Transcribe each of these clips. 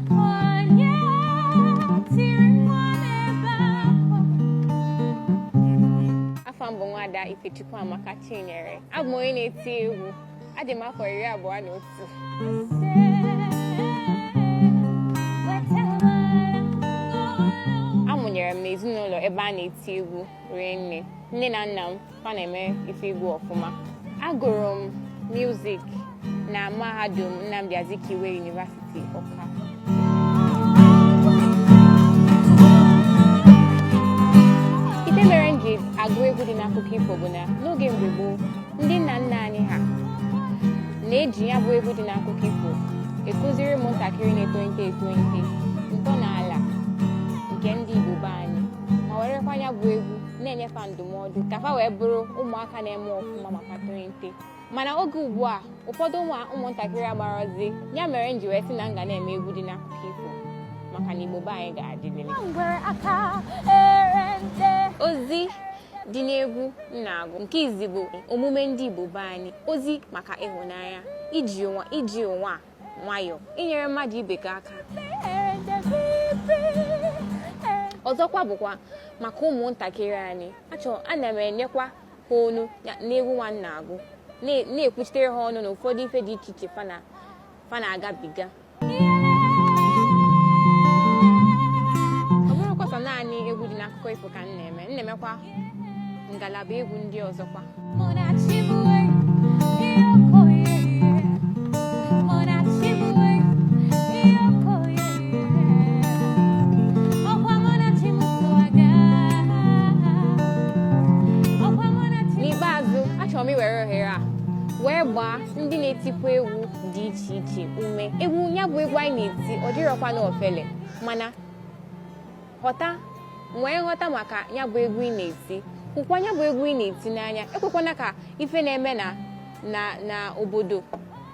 Onye tiri nwa n'ebe akwa. Afa m bụ Nwada Ifechukwu Amaka Chinyere. Abụ m onye na-eti egwu. Adị m afọ 21. Amụnyere m n'ezinụlọ ebe a na-eti egwu rie nne. Nne na nna m fa na-eme ife egwu ọfụma. Agụrụ m music na mahadum Nnamdi Azikiwe University, Awka. Ife mere m ji agụ egwu dị n'akụkọ ifo bụ na n'oge mgbe gboo, ndị nna nna anyị ha na-eji ya bụ egwu dị n'akụkọ ifo ekụziri ụmụntakịrị na-etolite etolite ntọala nke ndị Igbo be anyị, ma werekwa ya bụ egwu na-enyefa ndụmọdụ ka fa wee bụrụ ụmụaka na-eme ọfụma ma fa tolite. Mana oge ugbu a, ụfọdụ ụmụntakịrị amarọzi ya, mere m ji wee sị na m ga na-eme egwu dị n'akụkọ ifo maka na Igbo be anyị ga-adịlịlị. Ngwere aka erente. Ozi dị n'egwu m na-agụ, nke izi bụ omume ndị Igbo be anyị, ozi maka ịhụnanya, iji ụnwa nwayọ, inyere mmadụ ibe gị aka. Erente bibi. Ọzọkwa bụkwa maka ụmụntakịrị anyị. Achọ ana m enyekwa ha onu n'egwu nwa m na-agụ, na-ekwuchitere ha ọnụ na ụfọdụ ife dị iche iche fa na-agabiga. Ọ bụrụkwa sọ naanị egwu dị n'akụkọ ifo ka m na-eme, m na-emekwa ngalaba egwu ndị ọzọkwa. Monachibue, iyokoye. Monachibue, iyokoye. Ọkwa Monachimusoaga. Ọkwa Monachi. N'ikpeazụ, achọrọ m iwere ohere a wee gbaa ndị na-etikwa egwu dị iche iche ume. Egwu ya bụ egwu anyị na-eti, ọ dịrọkwa n'ofele, mana ghọta, nwee nghọta maka ya bụ egwu ị na-eti. Hụkwa ya bụ egwu ị na-eti n'anya. Ekwekwana ka ife na-eme na obodo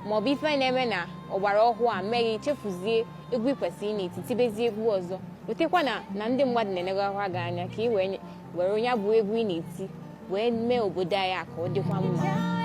maọbụ ife na-eme na ọgbara ọhụụ a meghị chefuzie egwu ị kwesịrị ị na-eti, tibezie egwu ọzọ. Wetekwa na ndị mmadụ na-enegakwa gị anya ka ị wee were ya bụ egwu ị na-eti wee mee obodo anyị a ka ọ dịkwa mma.